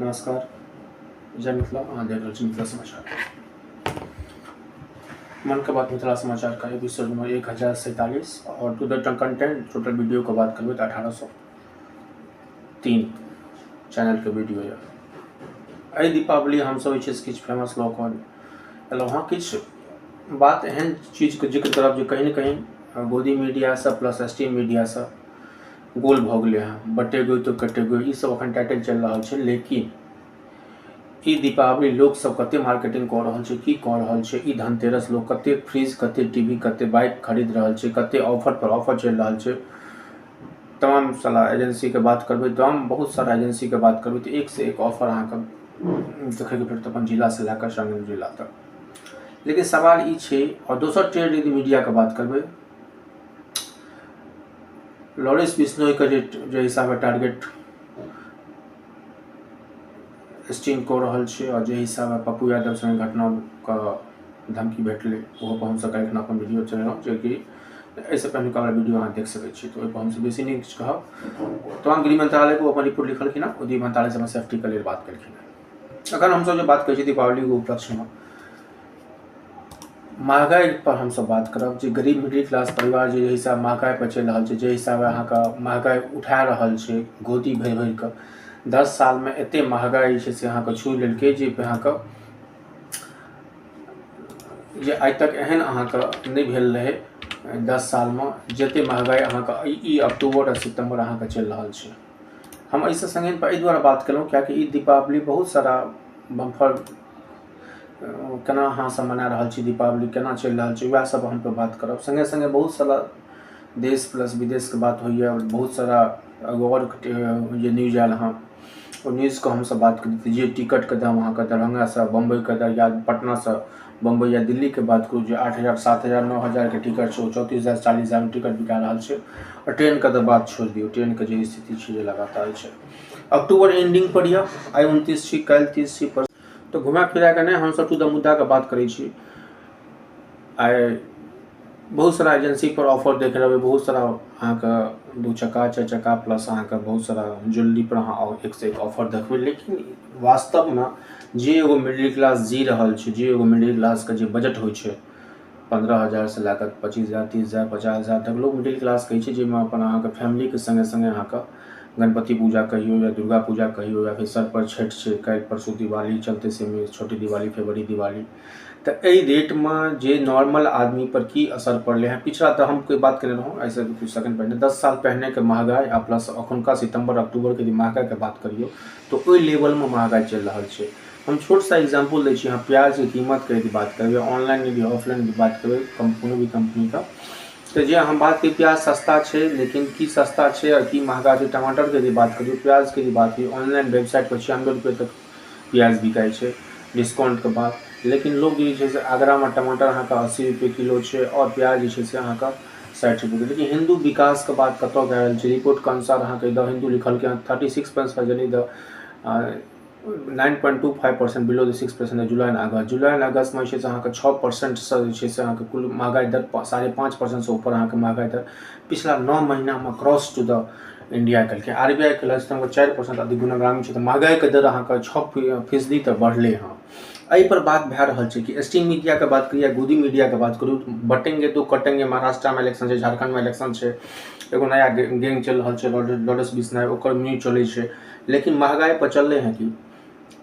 नमस्कार, जय मिथिला। अहाँ देख रहल छी मिथिला समाचार। मन के बात मिथिला समाचार का एपिसोड नंबर 1047 और to the content total video के बात करबै तऽ 1803 चैनल के वीडियो यऽ। एहि दीपावली हमसब जे छै से किछु फेमस लऽ कऽ एलहुँ हँ। किछु बात एहन चीजके जिक्र करब जे कहीं ने कहीं गोदी मीडियासँ प्लस एस टी मीडियासँ गोल भऽ गेलै हँ। बटेगो तऽ कटेगो ई सब अखन टाइटल चलि रहल छै, लेकिन ई दीपावली लोकसब कते मार्केटिंग कऽ रहल छै, की कऽ रहल छै, ई धनतेरस लोक कते फ्रिज, कते टी वी, कते बाइक खरीद रहल छै, कते ऑफर पर ऑफर चलि रहल छै। तमाम सारा एजेंसीके बात करबै, तमाम बहुत सारा एजेंसीके बात करबै तऽ एक से एक ऑफर अहाँके देखैके भेटत अपन जिलासँ लए कऽ संग जिला तक। लेकिन सवाल ई छै, आओर दोसर ट्रेड यदि मीडियाके बात करबै, लॉरेंस बिश्नोईके जे जे हिसाबे टारगेट स्टिंग कऽ रहल छै आओर जे हिसाबे पप्पू यादव संगे घटनाके धमकी भेटलै, ओहो पर हमसब काल्हिखना अपन वीडियो चलेलहुँ, जेकि एहिसँ पहिलुका वाला वीडियो अहाँ देख सकै छी। तऽ ओहिपर हमसब बेसी नहि किछु कहब। तमाम गृह मंत्रालयके ओ अपन रिपोर्ट लिखलखिन हँ, ओ गृह मंत्रालयसँ अपन सेफ्टीके लेल बात केलखिन हँ। अखन हमसब जे बात करै छी दीपावलीके उपलक्ष्यमे महगाइ पर हमसब बात करब जे गरीब मिडिल क्लास परिवार जे हिसाब महगाइ पर चलि रहल छै, जे हिसाबे अहाँके महगाइ उठा रहल छै गोदी भरि भरि कऽ, 10 सालमे एते महगाइ जे छै से अहाँके छू लेलकै जे अहाँके जे आइ तक एहन अहाँके नहि भेल रहै 10 सालमे जते महगाइ अहाँके ई अक्टूबर आ सितम्बर अहाँके चलि रहल छै। हम एहिसँ सङ्गे एहि दुआरे बात केलहुँ किएकि ई दीपावली बहुत सारा बम्फर केना अहाँ सब मना रहल छी, दीपावली केना चलि रहल छै, वएह सब हम बात करब। सङ्गे सङ्गे बहुत सारा देश प्लस विदेशके बात होइए, बहुत सारा और जे न्यूज आयल हँ ओ न्यूजके हमसब बात करी। जे टिकटके दाम अहाँके दरभंगासँ बम्बइके दर या पटनासँ बम्बइ या दिल्लीके बात करू, जे 8,000 7,000 9,000के टिकट छै ओ 34,000 40,000मे टिकट बिका रहल छै। आओर ट्रेनके तऽ बात छोड़ि दियौ, ट्रेनके जे स्थिति छै जे लगातार छै। अक्टूबर एंडिंग पर यऽ, आइ 29 छी, काल्हि 30 छी, पर तऽ घुमा फिरा कऽ नहि हमसब टू द मुद्दाके बात करै छी। आइ बहुत सारा एजेंसी पर ऑफर देख रहबै, बहुत सारा अहाँके 2 चक्का 4 चक्का प्लस अहाँके बहुत सारा ज्वेलरी पर अहाँ एक से एक ऑफर देखबै। लेकिन वास्तवमे जे एगो मिडिल क्लास जी रहल छै, जे एगो मिडिल क्लासके जे बजट होइ छै 15,000 से लए कऽ 25,000 30,000 50,000 तक लोक मिडिल क्लास कहै छै, जाहिमे अपन अहाँके फैमिलीके सङ्गे सङ्गे अहाँके गणपति पूजा कहियौ या दुर्गा पूजा कहियौ या फेर सर पर छठि छै, काल्हि परसू दिवाली चलतै, से छोटी दिवाली फेर बड़ी दिवाली, तऽ एहि रेटमे जे नॉर्मल आदमी पर की असर पड़लै हँ। पिछला तऽ हम कोइ बात केने रहौँ एहिसँ किछु सेकंड पहिने, 10 साल पहिनेके महगाइ आ प्लस अखुनका सितम्बर अक्टूबरके यदि महगाइके बात करियौ तऽ ओहि लेवलमे महगाइ चलि रहल छै। हम छोट सा एग्जाम्पल दै छी। अहाँ प्याजके कीमतके यदि बात करबै ऑनलाइन यदि ऑफलाइन यदि बात करबै कोनो भी कम्पनीके, तऽ जे हम बात करी प्याज सस्ता छै, लेकिन की सस्ता छै आओर की महगा छै। टमाटरके यदि बात करियौ, प्याजके यदि बात करियौ, ऑनलाइन वेबसाइटपर 96 रुपये तक प्याज बिकाइ छै डिस्काउंटके बाद, लेकिन लोक जे छै से आगरामे टमाटर अहाँके 80 रुपये किलो छै आओर प्याज जे छै से अहाँके 60 रुपये किलो। लेकिन हिन्दू विकासके बात कतऽ भए रहल छै? रिपोर्टके अनुसार अहाँके द हिन्दू लिखलकै हँ 36.5 यानी द 9.25% बिलो द 6% जुलाई एंड अगस्त। जुलाई एंड अगस्तमे जे छै से अहाँके 6%सँ जे छै से अहाँके कुल महगाइ दर 5.5%सँ ऊपर अहाँके महगाइ दर पिछला 9 महीनामे क्रॉस टू the India केलकै। आर बी I के लक्ष्य अहाँके 4% अधिक गुणग्रामी छै, तऽ महगाइके दर अहाँके 6% तऽ बढ़लै हँ। एहिपर बात भए रहल छै कि एस टी मीडियाके बात करी या गोदी मीडियाके बात करू, बटेंगे तो कटेंगे। महाराष्ट्रमे इलेक्शन छै, झारखण्डमे इलेक्शन छै, एगो नया गैंग चलि रहल छै लॉरेंस बिश्नोई, ओकर न्यूज चलै छै, लेकिन महगाइ पर चललै हँ कि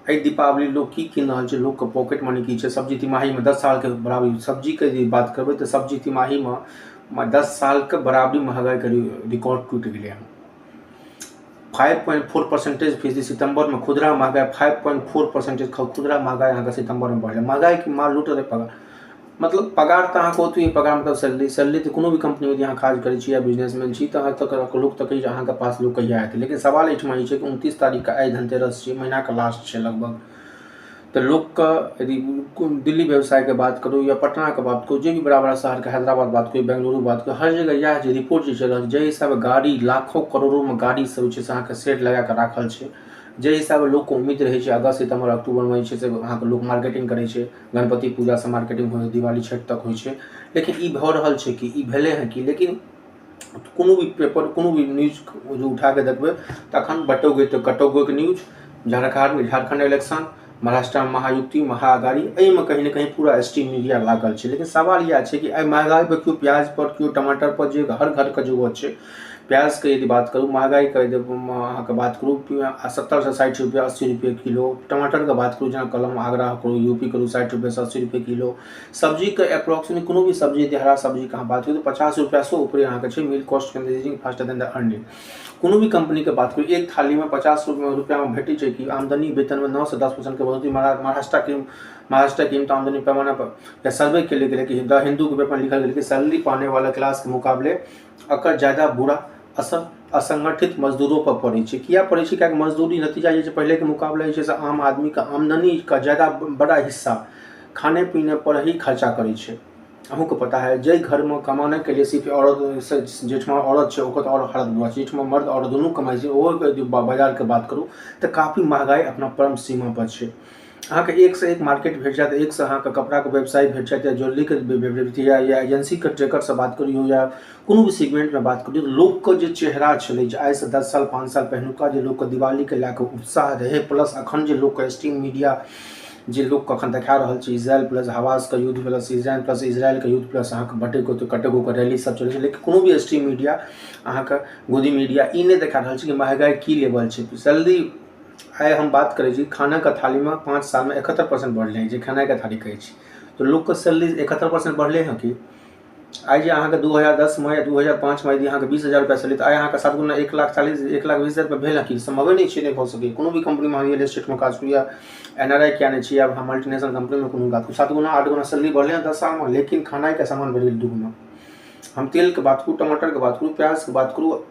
एहि दीपावली लोक की कीन रहल छै, लोकके पॉकेट मनी की छै। सब्जी तिमाहीमे 10 सालके बराबरी सब्जीके यदि बात करबै तऽ सब्जी तिमाहीमे 10 सालके बराबरी महगाइके रिकॉर्ड टूटि गेलै हँ। 5.4% फीसदी सितम्बरमे खुदरा महगाइ, 5.4% खुदरा महगाइ अहाँके सितम्बरमे बढ़लै। महगाइके माल लूटल रहै पगार, मतलब पगार तऽ अहाँके ओतबी पगार मतलब सैलरी, सैलरी तऽ कोनो भी कम्पनीमे यदि अहाँ काज करै छी या बिजनेसमैन छी तऽ अहाँ तक लोक तकै जे अहाँके पास लोक कहिया एतै। लेकिन सवाल एहिठमा ई छै कि 29 तारीखके आइ धनतेरस छियै, महीनाके लास्ट छै लगभग, तऽ लोकके यदि दिल्ली व्यवसायके बात करू या पटनाके बात करू, जे भी बड़ा बड़ा शहरके हैदराबाद बात करू, बेंगलुरु बात करू, हर जगह इएह जे रिपोर्ट जे चलि रहल छै, जाहि हिसाबे गाड़ी लाखों करोड़ोमे गाड़ी सब जे छै से अहाँके सेट लगाकऽ राखल छै, जाहि हिसाबे लोकके उम्मीद रहै छै अगस्त सितम्बर अक्टूबरमे जे छै से अहाँके लोक मार्केटिंग करै छै, गणपति पूजासँ मार्केटिंग होइ छै, दिवाली छठि तक होइ छै, लेकिन ई भऽ रहल छै कि ई भेलै हँ कि? लेकिन कोनो भी पेपर कोनो भी न्यूज जे उठाके देखबै तखन बटोगे तऽ कटोगेके न्यूज, झारखण्ड झारखण्ड इलेक्शन, महाराष्ट्रमे महायुति, महाअघाड़ी, एहिमे कहीं ने कहीं पूरा स्ट्रीम मीडिया लागल छै। लेकिन सवाल इएह छै कि आइ महगाइ पर केओ प्याज पर, केओ टमाटर पर, जे हर घरके जरूरत छै। प्याजके यदि बात करू, महगाइके यदि अहाँके बात करू, 70 से 60 रुपया, 80 रुपये किलो। टमाटरके बात करू, जेना कलम आगरा करू, यूपी करू, 60 रुपये से 80 रुपये किलो। सब्जीके अप्रोक्सीमेट कोनो भी सब्जी यदि हरा सब्जीके अहाँ बात करू तऽ 50 रुपैआसँ ऊपरे अहाँके छै। Meal cost faster than the earning. कोनो भी कम्पनीके बात करू, एक थालीमे 50 रुपैआमे भेटै छै कि आमदनी वेतनमे 9 से 10%के बढ़ोतरी। महाराष्ट्रके आमदनी पैमाना पर या सर्वे केले गेलै कि द हिन्दूके पेपर लिखल गेलै कि सैलरी पाने वाला क्लासके मुकाबले एकर ज्यादा बुरा असर असंगठित मजदूरों पर पड़ै छै। किया पड़ै छै? कियाकि मजदूरी नतीजा जे छै, पहिलेके मुकाबले जे छै से आम आदमीके आमदनीके ज्यादा बड़ा हिस्सा खाने पीने पर ही खर्चा करै छै। अहूँके पता है, जाहि घरमे कमानेके लिए सिर्फ औरत, जाहिठमा औरत छै, ओकर तऽ आओर हालत बुरा छै। जाहिठमा मर्द औरत दुनू कमाइ छै, ओहोके यदि बाजारके बात करू तऽ काफी महगाइ अपना परम सीमा पर छै। अहाँके एकसँ एक मार्केट भेट जायत, एकसँ अहाँके कपड़ाके व्यवसाय भेट जायत, या ज्वेलरीके या एजेंसीके ट्रेकरसँ बात करियौ, या कोनो भी सेगमेंटमे बात करियौ, तऽ लोकके जे चेहरा छलै, जे आइसँ 10 साल, 5 साल पहिलुका जे लोकके दिवालीके लए कऽ उत्साह रहै, प्लस अखन जे लोकके स्ट्रीम मीडिया जे लोकके अखन देखा रहल छै, इजरायल प्लस हमासके युद्ध, प्लस इजरायल प्लस इजरायलके युद्ध, प्लस अहाँके बटेको कटेगोके रैली सब चलै छै। लेकिन कोनो भी स्ट्रीम मीडिया, अहाँके गोदी मीडिया ई नहि देखा रहल छै कि महगाइ की लेवल छै। सैलरी, आइ हम बात करै छी, खानाके थालीमे 5 सालमे 71% बढ़लै, जे खेनाइके थाली कहै छी, तऽ लोकके सैलरी 71% बढ़लै हँ कि? आइ जे अहाँके 2010मे या 2005मे यदि अहाँके 20,000 रुपैआ सैलरी, तऽ आइ अहाँके सात गुना 1 लाख 40, 1,20,000 रुपैआ भेल हँ कि? सम्भवे नहि छै, नहि भऽ सकैए। कोनो भी कम्पनीमे अहाँ रियल एस्टेटमे काज करू या एनआरआई किया नहि छी, आब अहाँ मल्टीनेशनल कम्पनीमे कोनो बात करू, सात गुना, आठ गुना सैलरी बढ़लै हँ 10 सालमे, लेकिन खेनाइके सामान बढ़ि गेल दू गुना। हम तेलके बात करू, टमाटरके बात करू, प्याजके बात करू,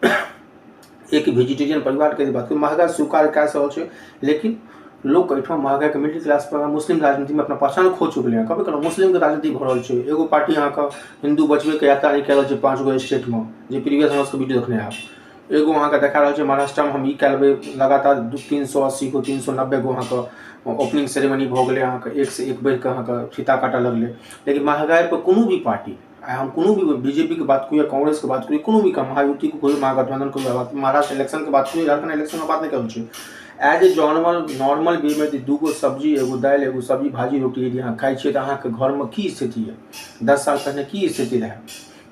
एक वेजिटेरियन परिवारके यदि बात करू, महगा स्वीकार कए रहल छै। लेकिन लोक एहिठाम महगाइके मिडिल क्लास पर मुस्लिम राजनीतिमे अपना पहचान खो चुकलै हँ। कहबे केलहुँ, मुस्लिमके राजनीति भऽ रहल छै। एगो पार्टी अहाँके हिन्दू बचबैके यात्रा निकालि रहल छै पाँच गो स्टेटमे, जे प्रीवियस हमरा सबके वीडियो देखने हैब। एगो अहाँके देखा रहल छै, महाराष्ट्रमे हम ई कए लेबै। लगातार दू 380 गो, 390 गो अहाँके ओपनिंग सेरेमनी भऽ गेलै, अहाँके एकसँ एक बढ़िकऽ अहाँके फीता काटऽ लगलै। लेकिन महगाइपर कोनो भी पार्टी, आइ हम कोनो भी बीजेपीके बात करू या कांग्रेसके बात करू, कोनो भी महायुतिके कोइ, महागठबंधन को, महाराष्ट्र इलेक्शनके बात करू, झारखंड इलेक्शनके बात नहि करै छी, as a normal normal way मे दूगो सब्जी, एगो दालि, एगो सब्जी भाजी, रोटी यदि अहाँ खाइ छियै तऽ अहाँके घरमे की स्थिति यऽ? 10 साल पहिने की स्थिति रहै?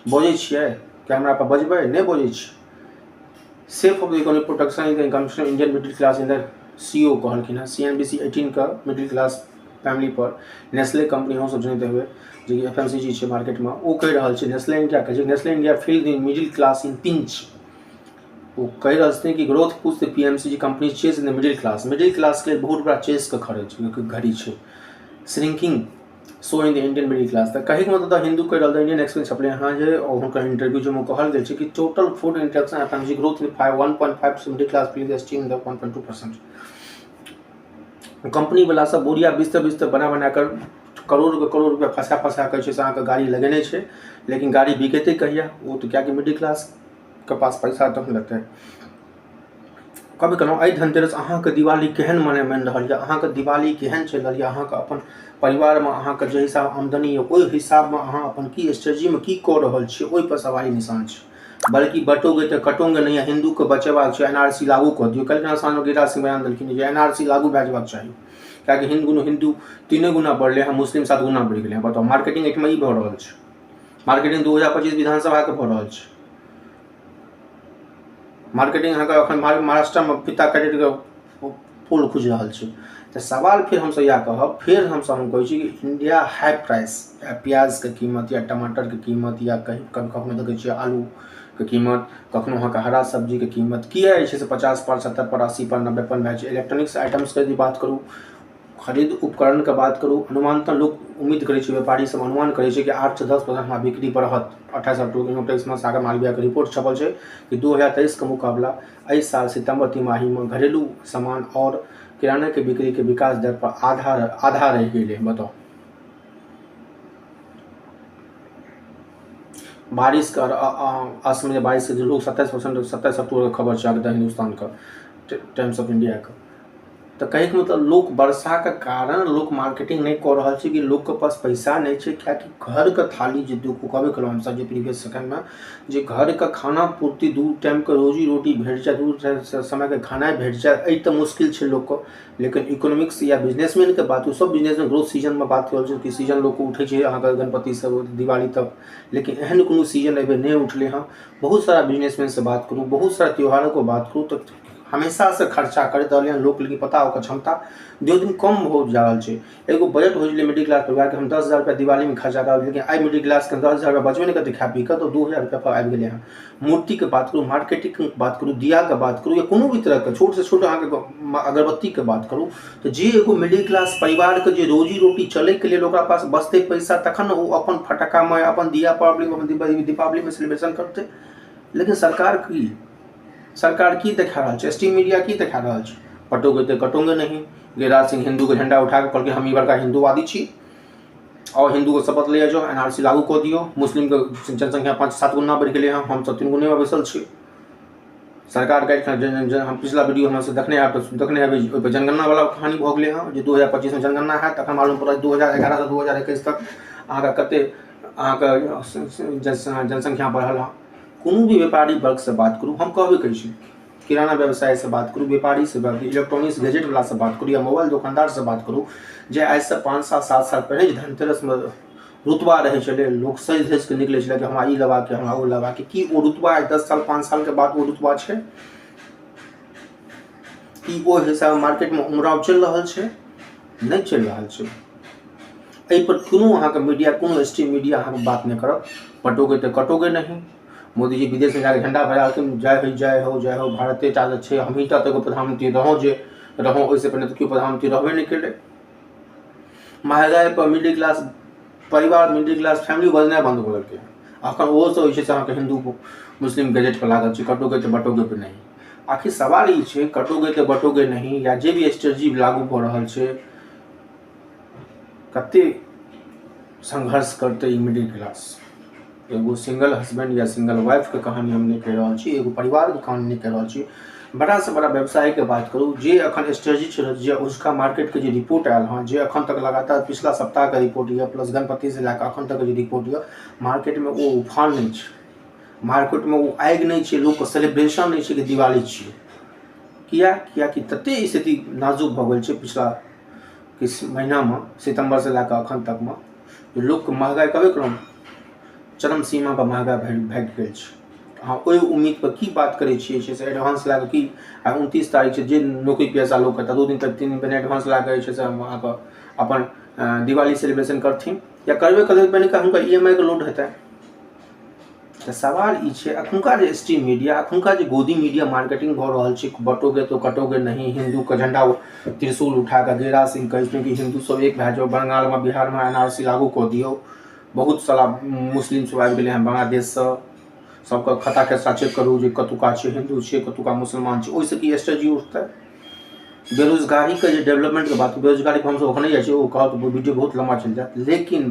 बजै छियै कैमरा पर? बजबै नहि? बजै छियै। Safe of the economic protection in the income Indian middle class in the CEO कहलखिन हँ सीएनबीसी 18 के मिडिल क्लास फैमिली पर। नेस्ले कंपनी अहूँ सब जनैत हेबै, जे कि एफएमसीजी छै मार्केटमे, ओ कहि रहल छै, नेस्ले इंडिया कहै छै, Nestle India feel the middle class in pinch। ओ कहि रहल छथिन कि growth push the FMCG company chase in the middle class। Middle क्लासके लेल बहुत बड़ा चेसके खड़े घड़ी छै। Shrinking show in the Indian middle class। तऽ कहैके मतलब तऽ हिन्दू कहि रहल, इंडियन एक्सप्रेस छपलै हँ जे हुनकर इंटरव्यू जाहिमे कहल गेल छै कि total food interaction FMCG growth in five 1.5 middle class feel the steam the 1.2%। कम्पनीवला सब बोरिया बिस्तर बिस्तर बना बना कऽ करोड़के करोड़ रुपया फँसा फँसा कऽ छै से अहाँके गाड़ी लगेने छै। लेकिन गाड़ी बिकेतै कहिया ओ तऽ? किएकि मिडिल क्लासके पास पैसा तखन लेतै। कहबे केलहुँ, एहि धनतेरस अहाँके दिवाली केहन मने मानि रहल यऽ? अहाँके दिवाली केहन चलि रहल यऽ? अहाँके अपन परिवारमे अहाँके जे हिसाब आमदनी यऽ, ओहि हिसाबमे अहाँ अपन की स्ट्रेटजीमे की कऽ रहल छियै, ओहिपर सवाली निशान छै। बल्कि बटोगे तऽ कटोगे नहि। हिन्दूके बचेबाक छै, एनआरसी लागू कऽ दियौ। काल्हि साँझमे गिरिराज सिंह बयान देलखिन जे एनआरसी लागू भए जेबाक चाही, किएकि हिन्दू हिन्दू तीने गुना बढ़लै हँ, मुस्लिम सात गुना बढ़ि गेलै हँ। बताउ, मार्केटिंग एहिठमा ई भऽ रहल छै। मार्केटिंग 2025 विधानसभाके भऽ रहल छै। मार्केटिंग अहाँके एखन महाराष्ट्रमे फीता काटिके पोल खुजि रहल छै। तऽ सवाल फेर हमसब इएह कहब, फेर हमसब हम कहै छी कि इंडिया हाई प्राइस, या प्याजके कीमत या टमाटरके कीमत, या कहीं कभी कखनो देखै छियै आलूके कीमत, कखनो अहाँके हरा सब्जीके कीमत किए जे छै से 50 पर, 70 पर, 80 पर, 90 पर भए छै। इलेक्ट्रॉनिक्स आइटम्सके यदि बात करू, खरीद उपकरणके बात करू, अनुमान तऽ लोक उम्मीद करै छै, व्यापारी सब अनुमान करै छै कि 8 से 10% हमरा बिक्री बढ़त। 28 अक्टूबर इन्कम टैक्समे सागर मालवीयाके रिपोर्ट छपल छै कि 2023के मुकाबला एहि साल सितम्बर तिमाहीमे घरेलू सामान आओर किरानाके बिक्रीके विकास दर पर आधा आधा रहि गेलै। बताउ, बारिशके असमय बारिशके लोग 27%, 27 अक्टूबरके खबर छै द हिन्दुस्तानके, टाइम्स ऑफ इंडियाके। तऽ कहैके मतलब लोक वर्षाके कारण लोक मार्केटिंग नहि कऽ रहल छै कि लोकके पास पैसा नहि छै, किएकि घरके थाली जे कहबे केलहुँ हमसब जे प्रीवियस सेकेंडमे जे घरके खाना पूर्ति 2 टाइमके रोजी रोटी भेट जाए, 2 समयके खाना भेट जाए, एहि तऽ मुश्किल छै लोकके। लेकिन इकोनॉमिक्स या बिजनेसमैनके बात, सब बिजनेसमे ग्रोथ सीजनमे बात कऽ रहल छै कि सीजन लोकके उठै छै अहाँके गणपतिसँ दिवाली तक, लेकिन एहन कोनो सीजन एहिबेर नहि उठलै हँ। बहुत सारा बिजनेसमैनसँ बात करू, बहुत सारा त्योहारोके बात करू, तऽ हमेशासँ खर्चा करैत रहलै हँ लोक, लेकिन पता ओकर क्षमता दिनोदिन दिन कम हो जा रहल छै। एगो बजट होइ छलै मिडिल क्लास परिवारके, हम 10,000 रुपैआ दिवालीमे खर्चा करब, लेकिन आइ मिडिल क्लासके 10,000 रुपैआ बचबे नहि करतै खा पी कऽ, तऽ 2,000 रुपैआ पर आबि गेलै हँ। मूर्तिके बात करू, मार्केटिंगके बात करू, दियाके बात करू, या कोनो भी तरहके छोटसँ छोट अहाँके अगरबत्तीके बात करू, तऽ जे एगो मिडिल क्लास परिवारके जे रोजी रोटी चलैके लेल ओकरा पास बचतै पैसा, तखन ने ओ अपन फटक्कामे, अपन दिया अपन दीपावलीमे सेलिब्रेशन करतै। लेकिन सरकार की देखा रहल छै, एस टी मीडिया की देखा रहल छै, पटोगे तऽ कटोगे नहीं। गिरिराज सिंह हिन्दूके झंडा उठा कऽ कहलकै हम ई बड़का हिन्दूवादी छी और हिन्दूके शपथ ले जाओ, एन आर सी लागू कऽ दियौ, मुस्लिमके जनसंख्या 5-7 गुना बढ़ि गेलै हँ, हमसब 3 गुनेमे बैसल छी। सरकार काल्हि हम पिछला वीडियो हमसब देखने हैब तऽ देखने हेबै, ओहिपर जनगणनावला कहानी भऽ गेलै हँ जे 2025मे जनगणना हैत, तखन मालूम पड़त 2011 से 2021 तक अहाँके कतेक अहाँके जनसंख्या बढ़ल हँ। कोनो भी व्यापारी वर्गसँ बात करू, हम कहबे करै छी, किराना व्यवसायसँ बात करू, व्यापारीसँ बात करू, इलेक्ट्रॉनिक्स गैजेटवलासँ बात करू, या मोबाइल दोकानदारसँ बात करू, जे आइसँ 5 साल 7 साल पहिने जे धनतेरसमे रुतबा रहै छलै, लोक सजि धजि कऽ निकलै छलै कि हमरा ई लेबाक यऽ, हमरा ओ लेबाक यऽ, की ओ रुतबा आइ 10 साल 5 सालके बाद ओ रुतबा छै? की ओ हिसाबमे मार्केटमे उमराव चलि रहल छै? नहि चलि रहल छै। एहिपर कोनो अहाँके मीडिया, कोनो स्ट्रीम मीडिया अहाँके बात नहि करत। पटोगे तऽ कटोगे नहीं। मोदीजी विदेशमे जाकऽ झण्डा फहरा, जय हो जय हो जय हो, भारते टा छै, हमही टा तऽ एगो प्रधानमन्त्री रहौं जे रहौं, ओहिसँ पहिने तऽ केओ प्रधानमन्त्री रहबे नहि केलै। महगाइ पर मिडिल क्लास परिवार, मिडिल क्लास फैमिली बजनाइ बन्द कऽ देलकै। अखन ओहो सब जे छै से अहाँके हिन्दू मुस्लिम गैजेट पर लागल छै, कटोगे तऽ बटोगे पे नहीं। आखिर सवाल ई छै, कटोगे तऽ बटोगे नहीं या जे भी स्ट्रेटजी लागू भऽ रहल छै, कते संघर्ष करतै ई मिडिल क्लास? एगो सिंगल हस्बैंड या सिंगल वाइफके कहानी हम नहि कहि रहल छी, एगो परिवारके कहानी नहि कहि रहल छी, बड़ासँ बड़ा व्यवसायके बात करू। जे अखन स्ट्रेटजी छै, जे अजुका मार्केटके जे रिपोर्ट आयल हँ, जे अखन तक लगातार पिछला सप्ताहके रिपोर्ट यऽ, प्लस गणपतिसँ लए कऽ अखन तक जे रिपोर्ट यऽ, मार्केटमे ओ उफान नहि छै, मार्केटमे ओ आगि नहि छै, लोकके सेलिब्रेशन नहि छै कि दिवाली छियै। किया? कियाकि तते स्थिति नाजुक भऽ गेल छै पिछला किछु महीनामे, सितम्बरसँ लए कऽ अखन तकमे, जे लोकके महगाइ कहबे केलहुँ, चरम सीमा पर महगा भागि गेल छै। अहाँ ओहि उम्मीद पर की बात करै छियै छै से एडवांस लए कऽ की आइ 29 तारीख छै, जे नौकरी पेशा लोक तऽ 2 दिन तक 3 दिन पहिने एडवांस लए कऽ जे छै से अहाँके अपन दिवाली सेलिब्रेशन करथिन या करबे करबै, पहिने हुनका ई एम आई के लोड हेतै। तऽ सवाल ई छै, एखुनका जे स्ट्रीम मीडिया, एखुनका जे गोदी मीडिया मार्केटिंग भऽ रहल छै, बटोगे तो कटोगे नहीं, हिन्दूके झण्डा त्रिशूल उठा कऽ गेरा सिंह कहै छथिन कि हिन्दू सब एक भए जाउ, बंगालमे बिहारमे एन आर सी लागू कऽ दियौ, बहुत सारा मुस्लिम सब आबि गेलै हँ बांग्लादेशसँ, सबके खाता खेसरा चेक करू जे कतुका छै हिन्दू छै कतुका मुसलमान छै, ओहिसँ की स्ट्रेटजी उठतै? बेरोजगारीके जे डेवलपमेंटके बात, बेरोजगारी पर हमसब एखन नहि जाइ छी, ओ कहब तऽ वीडियो बहुत लम्बा चलि जायत, लेकिन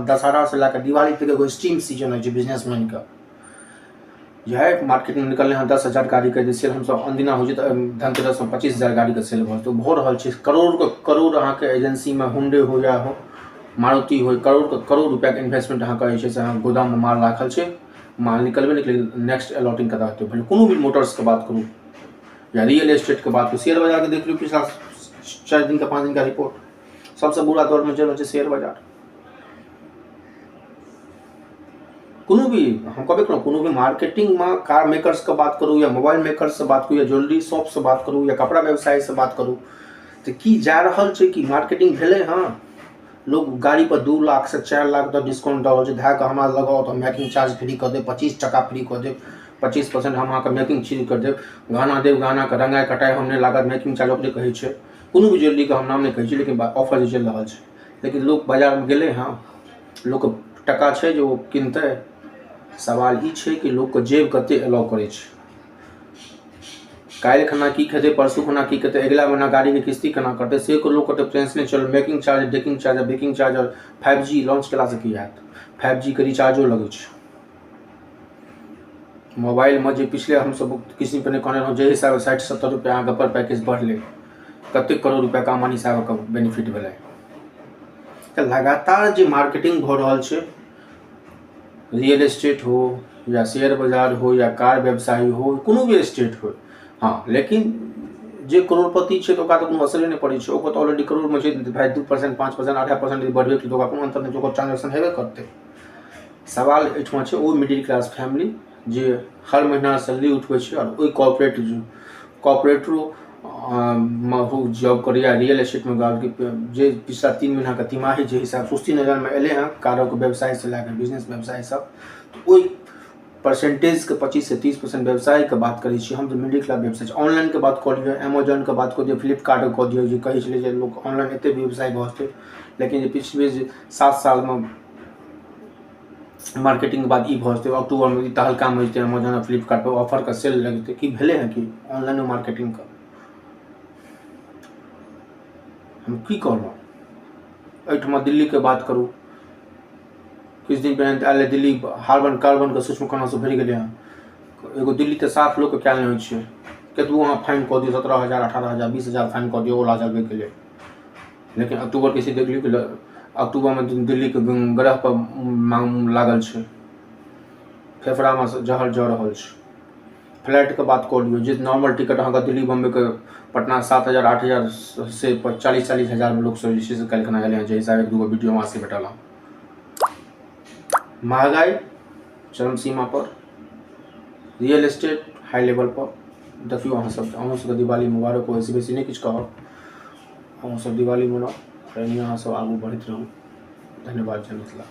दशहरासँ लए कऽ दिवाली तक एगो स्टीम सीजन होइ छै बिजनेसमैनके, जे मार्केटमे निकललै हँ 10,000 गाड़ीके जे सेल हमसब अनदिना होइ छै तऽ धनतेरसमे 25,000 गाड़ीके सेल भऽ जेतै, भऽ रहल छै। करोड़के करोड़ अहाँके एजेंसीमे हुंडे हो या हो मारुति हो, करोड़के करोड़ रुपैआके इन्वेस्टमेंट अहाँके जे छै से अहाँ गोदाममे माल राखल छै, माल निकलबे नहि केलै, नेक्स्ट अलॉटिंग कतऽ हेतै? भेलै कोनो भी मोटर्सके बात करू या रियल एस्टेटके बात करू, शेयर बाजारके देख लियौ पिछला 4 दिनका 5 दिनका रिपोर्ट, सबसँ बुरा दौरमे चलि रहल छै शेयर बाजार। कोनो भी हम कहबे केलहुँ, कोनो भी मार्केटिंगमे कार मेकर्सके बात करू या मोबाइल मेकर्ससँ बात करू या ज्वेलरी शॉपसँ बात करू या कपड़ा व्यवसायसँ बात करू, तऽ की जा रहल छै कि मार्केटिंग भेलै हँ? लोग गाड़ी पर 2 लाख से 4 लाख तक डिस्काउंट दऽ रहल छै, धए कऽ हमरा लगाउ तऽ मेकिंग चार्ज फ्री कऽ देब, 25 टका फ्री कऽ देब, 25% हम अहाँके मेकिंग फ्री कऽ देब, गहना देब, गहनाके रंगाइ कटाइ हम नहि लागत, मेकिंग चार्ज ओकरे कहै छै। कोनो भी ज्वेलरीके हम नाम नहि कहै छी, लेकिन ऑफर जे चलि रहल छै, लेकिन लोक बाजारमे गेलै हँ, लोकके टका छै जे ओ किनतै? सवाल ई छै कि लोकके जेब कते एलाउ करै छै। काल्हि खना की खेतै, परसू खना की खेतै, अगिला महीना गाड़ीके किस्ती केना कटतै, से लोक कते टेंशन चल। Making charge, taking charge, baking charge, 5G launch केलासँ की हैत? 5G के रिचार्जो लगै छै मोबाइलमे। जे पिछले हमसब किछु दिन पहिने कहने रहौं, जाहि हिसाबे 60-70 रुपैआ अहाँके पर पैकेज बढ़लै, कतेक करोड़ रुपैआके अम्बानी साहबके बेनिफिट भेलै। तऽ लगातार जे मार्केटिंग भऽ रहल छै, रियल एस्टेट हो या शेयर बाजार हो या कार व्यवसायी हो, कोनो भी स्टेट हो। हँ, लेकिन जे करोड़पति छै तऽ ओकरा तऽ कोनो असरे नहि पड़ै छै, ओकर तऽ ऑलरेडी करोड़मे छै भाइ, 2% 5% 2.5% यदि बढ़बे तऽ ओकरा कोनो अन्तर नहि छै, ओकर ट्रांजेक्शन हेबे करतै। सवाल एहिठमा छै ओ मिडिल क्लास फैमिली जे हर महीना सैलरी उठबै छै आओर ओहि कॉर्पोरेटरो जॉब करैए, रियल एस्टेटमे जे पिछला 3 महीनाके तिमाही जे हिसाब सुस्ती नजरमे एलै हँ कारोके व्यवसायसँ लए कऽ बिजनेस व्यवसाय सब, ओहि परसेंटेजके 25 से 30% व्यवसायके बात करै छी हम, जे मिडिल क्लास व्यवसाय छै। ऑनलाइनके बात कऽ लिअ, एमेजॉनके बात कऽ दियौ, फ्लिपकार्टके कऽ दियौ, जे कहै छलै जे लोक ऑनलाइन एते व्यवसाय भऽ जेतै, लेकिन जे पिछले जे 7 सालमे मार्केटिंगके बाद ई भऽ जेतै, अक्टूबरमे ई तहलकामे जेतै एमेजॉन आ फ्लिपकार्ट पर ऑफरके सेल लगतै, की भेलै हँ कि ऑनलाइनो मार्केटिंगके? हम की कहलहुँ, एहिठमा दिल्लीके बात करू, किछु दिन पहिने तऽ आयल रहै दिल्ली हार्बन कार्बनके सूक्ष्म कणासँ भरि गेलै हँ। एगो दिल्ली तऽ साफ लोकके कयल नहि होइ छै, कतबो अहाँ फाइन कऽ दियौ, 17,000 18,000 20,000 फाइन कऽ दियौ ओला चलबैके लेल, लेकिन अक्टूबरके स्थिति देख लियौ कि अक्टूबरमे दिल्लीके ग्रहपर मांग लागल छै, फेफड़ामे जहर जऽ रहल छै। फ्लाइटके बात कऽ लियौ, जे नॉर्मल टिकट अहाँके दिल्ली बम्बईके पटना 7,000 8,000 से 40-40 हजारमे लोकसभ जे छै से काल्हिखना एलै हँ, जे हिसाब 1-2 गो वीडियो वहाँ से भेटल हँ। महगाई चरम सीमा पर, रियल एस्टेट हाई लेवल पर। देखियौ अहाँ सब, अहूँ सबके दिवाली मुबारक हो, एहिसँ बेसी नहि किछु कहब। अहूँ सब दिवाली मनाउ, एहिमे अहाँ सब आगू बढ़ैत रहू। धन्यवाद। जय मिथिला।